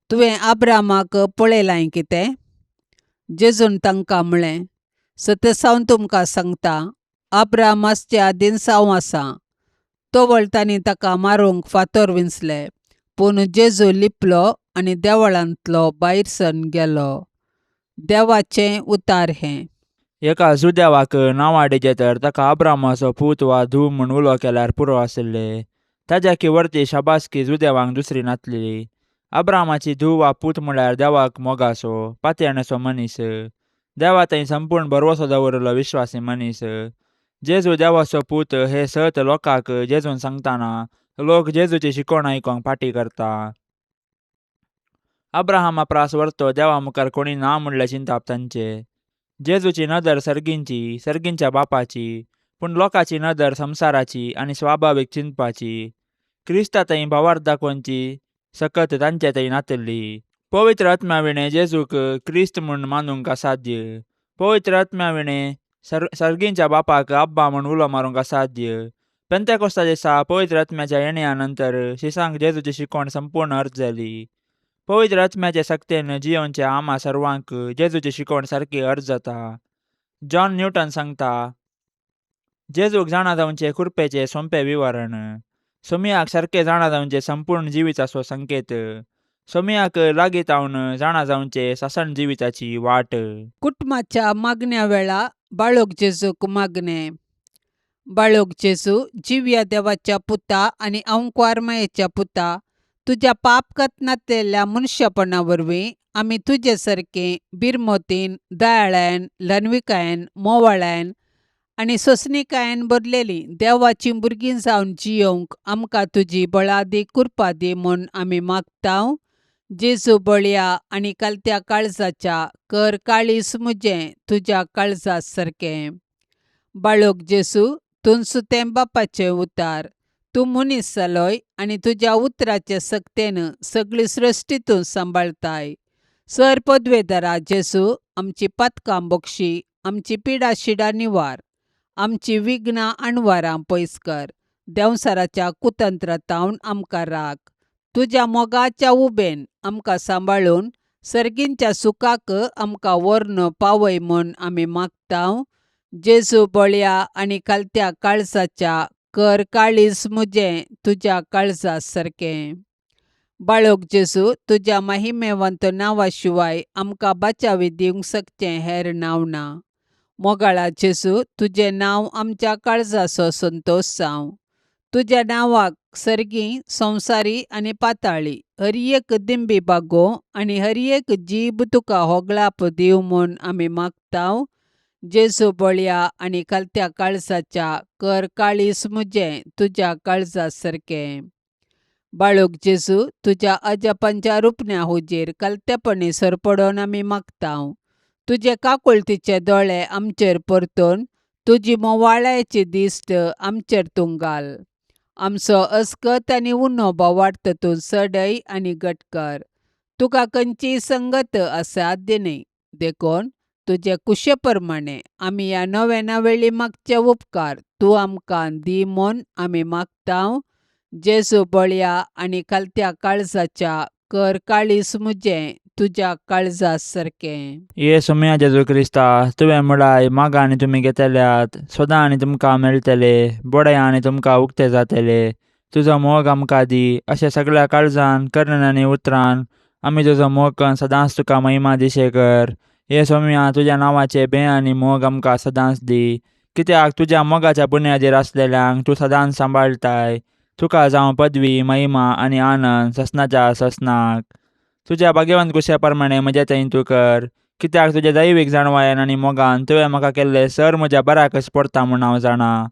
तुवें अब्राहमाक पळयलां कितें? जेजून तांकां म्हळें, सत्यसावन तुमकां सांगता, अब्राहम आसचे आदींच हांव आसां. तवळ तांणी ताका मारूंक फातर विंचले, पूण जेजू लिपलो आनी देवळांतलो भायर सरून गेलो. देवाचें उतार हें. एका जुदेवाक नांवाडेचें तर ताका अब्रामाचो पूत वा धूव म्हूण उलो केल्यार पुरो आशिल्ले. ताज्या वरती शाबासकी जुदेवांक दुसरी नातली. अब्रामाची धूव वा पूत म्हळ्यार देवाक मोगासो पातयेणेचो मनीस, देवा थंय संपूर्ण भरवसो दवरिल्लो विश्वासी मनीस. जेजू देवाचो पूत हे सत लोकांक जेजून सांगतना लोक जेजूची शिकवण आयकोंक फाटी करता. अब्राहमा प्रास व्हरतो देवा मुखार कोणी ना म्हणलें चिंताप तांचे. जेजूची नदर सर्गींची, सर्गींच्या बापाची, पूण लोकांची नदर संवसाराची आनी स्वाभावीक चिंतपाची. क्रिस्ता थंय भावार्थ दाखोवची सकत तांचे थंय नातली. पवित्र आत्म्या विणें जेजूक क्रिस्त म्हूण मानूंक असाध्य. पवित्र आत्म्या विणें सर्गींच्या बापाक अब्बा म्हूण उलो मारूंक असाध्य. पेंतेकोस्ता दिसा पवित्र आत्म्याच्या येण्या नंतर शिसांक जेजूची शिकवण संपूर्ण अर्थ जाली. पवित्र आत्म्याचे सक्तेन जियोनच्या आमा सर्वांक जेजूची शिकवण सारकी अर्थ जाता. जॉन न्यूटन सांगता, जेजूक जाणा जावचे कृपेचे सोंपे विवरण, सोमियाक सारके जाणा जावचे संपूर्ण जिविताचो संकेत, सोमियाक लागीं तावन जाणा जावचे सासण जिविताची वाट. कुटुंबाच्या मागण्या वेळा बाळोक जेजूक मागणें. बाळोक जेजू, जिव्या देवाच्या पुता आनी अंकवार मायेच्या पुता, तुज्या पाप कतनांतल्या मनशापणा वरवीं आमी तुजे सारके बिरमोतीन, दयाळायन, ल्हानविकायेन, मोवाळायन आनी सोंसणिकायेन भरलेली देवाचीं भुरगीं जावन जियोवंक आमकां तुजी बळादी कृपा दी म्हूण आमी मागता. जेजू बळया आनी कालत्या काळजाच्या, कर काळीज म्हजें तुज्या काळजा सारकें. बाळोक जेजू, तूंच तें बापाचें उतार, तूं मनीस जालोय आनी तुज्या उतराचे सक्तेन सगळी सृश्टी तूं सांबाळताय. सर पदवेदारा जेजू, आमची पातकां बक्षी, आमची पिडा शिडा निवार, आमची विघ्नां अणवारां पयस कर, देंवचाराच्या कुतंत्रातावन आमकां राख. तुज्या मोगाच्या उबेन आमकां सांबाळून सर्गींच्या सुखाक आमकां व्हरून पावय म्हूण आमी मागता. जेजू बळया आनी कालत्या काळजाच्या, कर काळीज म्हजें तुज्या काळजा सारकें. बाळोक जेजू, तुज्या महिमेवंत नांवा शिवाय आमकां बाचावी दिवंक शकचें हेर नांव ना. मोगाळा जेजू, तुजें नांव आमच्या काळजाचो संतोश जावं. तुज्या नांवाक सर्गी, संवसारी आनी पाताळी हर एक दिंबी बागो आनी हर एक जीब तुका होगळाप दिवं म्हूण आमी मागता. जेजू बळया आनी कालत्या काळजाच्या, कर काळीज म्हजें तुज्या काळजा सारकें. बाळोक जेजू, तुज्या अजापांच्या रुपण्या हुजीर कालतेपणी सरपडोन आमी मागता. तुजे काकुळतीचे दोळे आमचेर परतून तुजी मोवाळायची दिश्ट आमचेर तूं घाल. आमचो अस्कत आनी उणो भावार्थ तूं सडय आनी घट कर. तुका खंयचीय संगत असाध्य न्हय, देखून तुजे कुशे प्रमाणे आमी ह्या नव्याना वेळी मागचे उपकार तूं आमकां दी म्हूण आमी मागता. जेजू बळया आनी खालत्या काळजाच्या कर काळीज मुजें तुज्या काळजा सारकें. ये सोम्या जेजू क्रिस्ता, तुवें म्हळाय मागा आनी तुमी घेतल्यात, सोदा आनी तुमकां मेळटले, बोडया आनी तुमकां उक्ते जातले. तुजो मोग आमकां दी अशें सगळ्या काळजान करण्यान आनी उतरान आमी तुजो मोग करून सदांच तुका महिमा दिशे कर. हे सोम्या, तुज्या नांवाचे बें आनी मोग आमकां सदांच दी, कित्याक तुज्या मोगाच्या बुन्यादीर आसलेल्यांक तूं सदांच सांबाळटाय. तुका जावं पदवी, महिमा आनी आनंद ससनाच्या ससनाक. तुज्या भाग्यवंत कुशे प्रमाणे म्हजें थंय तूं कर, कित्याक तुज्या दैवीक जाणवायेन आनी मोगान तुवें म्हाका केल्लें सर म्हज्या बऱ्याकच पडटा म्हूण हांव जाणा.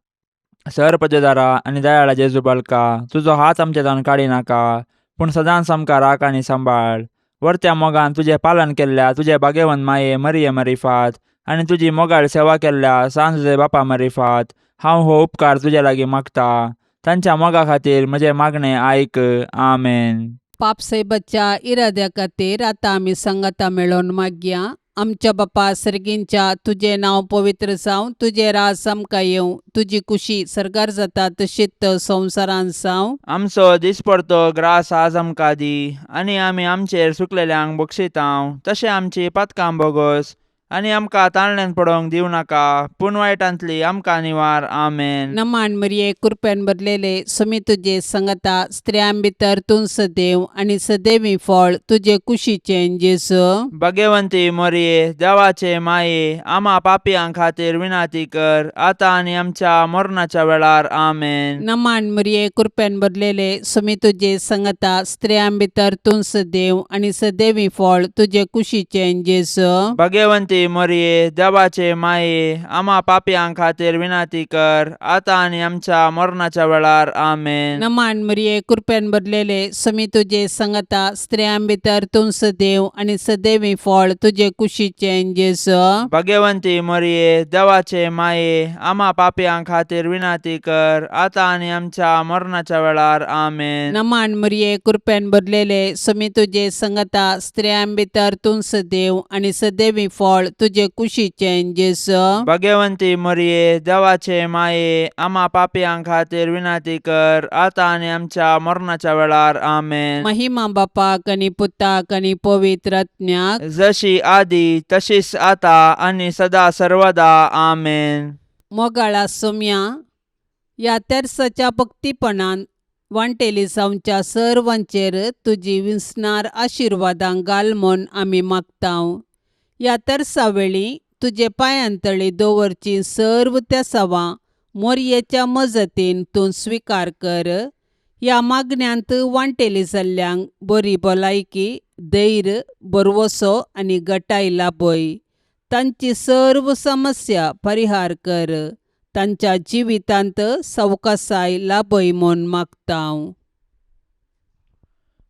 सर पदवेदारा आनी दयाळा जेजू बालका, तुजो हात आमच्या जावन काडी नाका, पूण सदांच आमकां राख आनी सांबाळ. वर्त्या मोगान तुजें पालन केल्ल्या तुजे भाग्यवंत माये मरिये मरिफात आनी तुजी मोगाळ सेवा केल्ल्या सांज तुजे बापा मरिफात हांव हो उपकार तुजे लागीं मागता. तांच्या मोगा खातीर म्हजें मागणें आयक. आमेन. पापसाहेबाच्या इराद्या खातीर आतां आमी सांगाता मेळोवन मागया. आमच्या बापा सर्गींच्या, तुजें नांव पवित्र जावं, तुजें राज आमकां येवं, तुजी कुशी सर्गार जाता तशीच संवसारांत जावं. आमचो दिसपडतो ग्रास आज आमकां दी, आनी आमी आमचेर सुकलेल्यांक बक्षितांव तशें आमची पातकां बोगोस, आनी आमकां ताळण्यान पडोवंक दिवं नाका, पूण वायटांतली आमकां निवार. आमेन. नमान मरिये, कृपेन भरलेले, सुमी तुजे संगता, स्त्रियां भितर तूं सदैव आनी सदैवी फळ तुजे कुशीचें जेजू. भाग्यवंती मोरये, देवाचे माये, आमा पापयां खातीर विनाती कर, आतां आनी आमच्या मरणाच्या वेळार. आमेन. नमान मरिये, कृपेन भरलेले, सुमी तुजे संगता, स्त्रियां भितर तूं सदैव आनी सदैवी फळ तुजे कुशीचें जेजू. भाग्यवंती मोरये, देवाचे माये, आमा पापयां खातीर विनाती कर, आतां आनी आमच्या मरणाच्या वेळार. आमेन. नमान मरिये, कृपेन भरलेले, सुमी तुजे संगता, स्त्रियां भितर तूं सदैव आनी सदैवी फळ तुजे कुशीचें जेजू. भाग्यवंती मोरये, देवाचे माये, आमा पापयां खातीर विनाती कर, आतां आनी आमच्या मरणाच्या वेळार. आमेन. नमान मरिये, कृपेन भरलेले, सुमी तुजे संगता, स्त्रियां भितर तूं सदैव आनी सदैवी फळ तुजे कुशीचें जेजू. भाग्यवंती मोरये, देवाचे माये, आमा पापयां खातीर विनाती कर, आतां आनी आमच्या मरणाच्या वेळार. आमेन. महिमा बापाक आनी पुताक आनी पवित्र आत्म्याक, जशी आदी तशीच आता आनी सदा सर्वदा. आमेन. मोगाळा सोम्या, ह्या तेर्साच्या भक्तीपणान वांटेली जावच्या सर्वांचेर तुजी विसणार आशिर्वादां घाल म्हूण आमी मागतांव. ह्या तेर्सा वेळी तुजे पांयांतळी दवरची सर्व तेसावां मोरयेच्या मजतीन तूं स्विकार कर. ह्या मागण्यांत वांटेली जाल्ल्यांक बरी भलायकी, धैर्य, भरवसो आनी गटाय लाभय. तांची सर्व समस्या परिहार कर. तांच्या जिवितांत सवकासाय लाभय म्हूण मागतांव.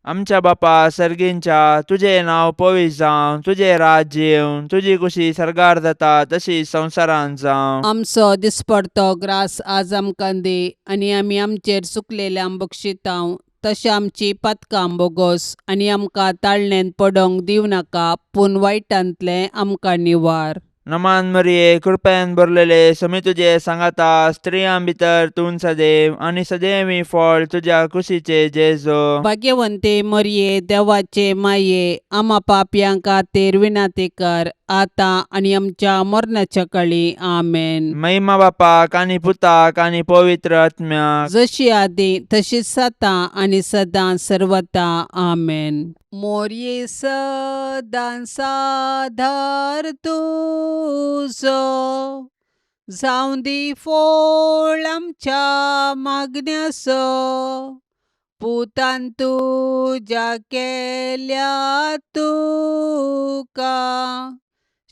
आमच्या बापा सर्गींच्या, तुजें नांव पवित्र जावं, तुजें राज्य येवं, तुजी कुशी सर्गार जाता तशी संवसारांत जावं. आमचो दिसपडतो ग्रास आज आमकां दी, आनी आमी आमचेर चुकलेल्यांक बक्षितांव तशें आमची पातकां बोगोस, आनी आमकां ताळणेंत पडोवंक दिवं नाका, पूण वायटांतलें आमकां निवार. नमान मरिये, कृपेन भरलेले, समी तुजे सांगाता, स्त्रियां भितर तूं सदैव आनी सदैवी फळ तुज्या कुशीचे जेजो. भाग्यवंते मरिये, देवाचे माये, आमा पापयां खातीर विनंती कर, आतां आनी आमच्या मरणाच्या कळी. आमेन. महिमा बापाक आनी पुताक आनी पवित्र आत्म्याक, जशी आदी तशीच आतां आनी सदां सर्वता. आमेन. मोरये सदां साधार तुजो, जावं दी फोळ आमच्या मागण्याचो, पुतान तुज्या केल्या तुका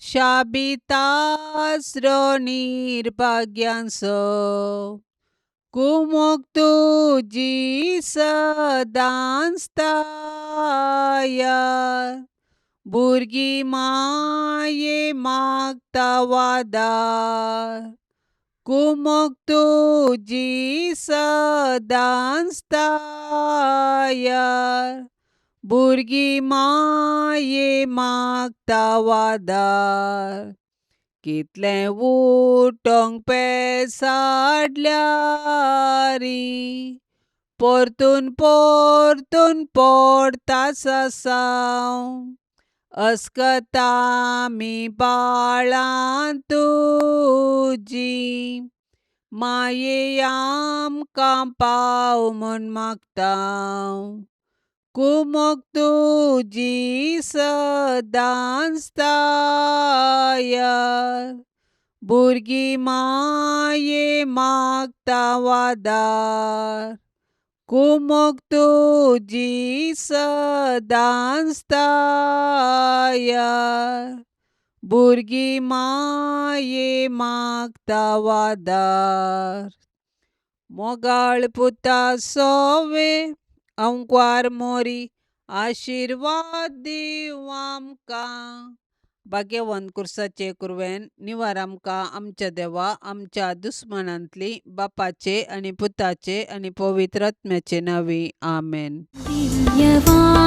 शाबितासरो निर्भाग्यांचो. कुमोक तुजी सदांच तयार, भुरगीं माये मागता वादार. कुमोक तुजी सदांच तयार, भुरगीं माये मागता वादार. कितलें उठोंक पेसाडल्यारी, परतून परतून पडता सासांव अस्कता आमी बाळां तुजी माये आमकां पाव म्हूण मागता कुमोक तुजी सदांच तायार भुरगीं माये मागता वादार कुमोक तुजी सदांच तायार भुरगीं माये मागता वादार मोगाळ पुता सोवे अंकवार मोरी आशिर्वाद दीव आमकां भाग्यवंत कुर्साचे कुरवेन निवार आमकां आमच्या देवा आमच्या दुस्मनांतली बापाचे आनी पुताचे आनी पवित्र आत्म्याचे नांवी आमेन. दिव्यवाणी.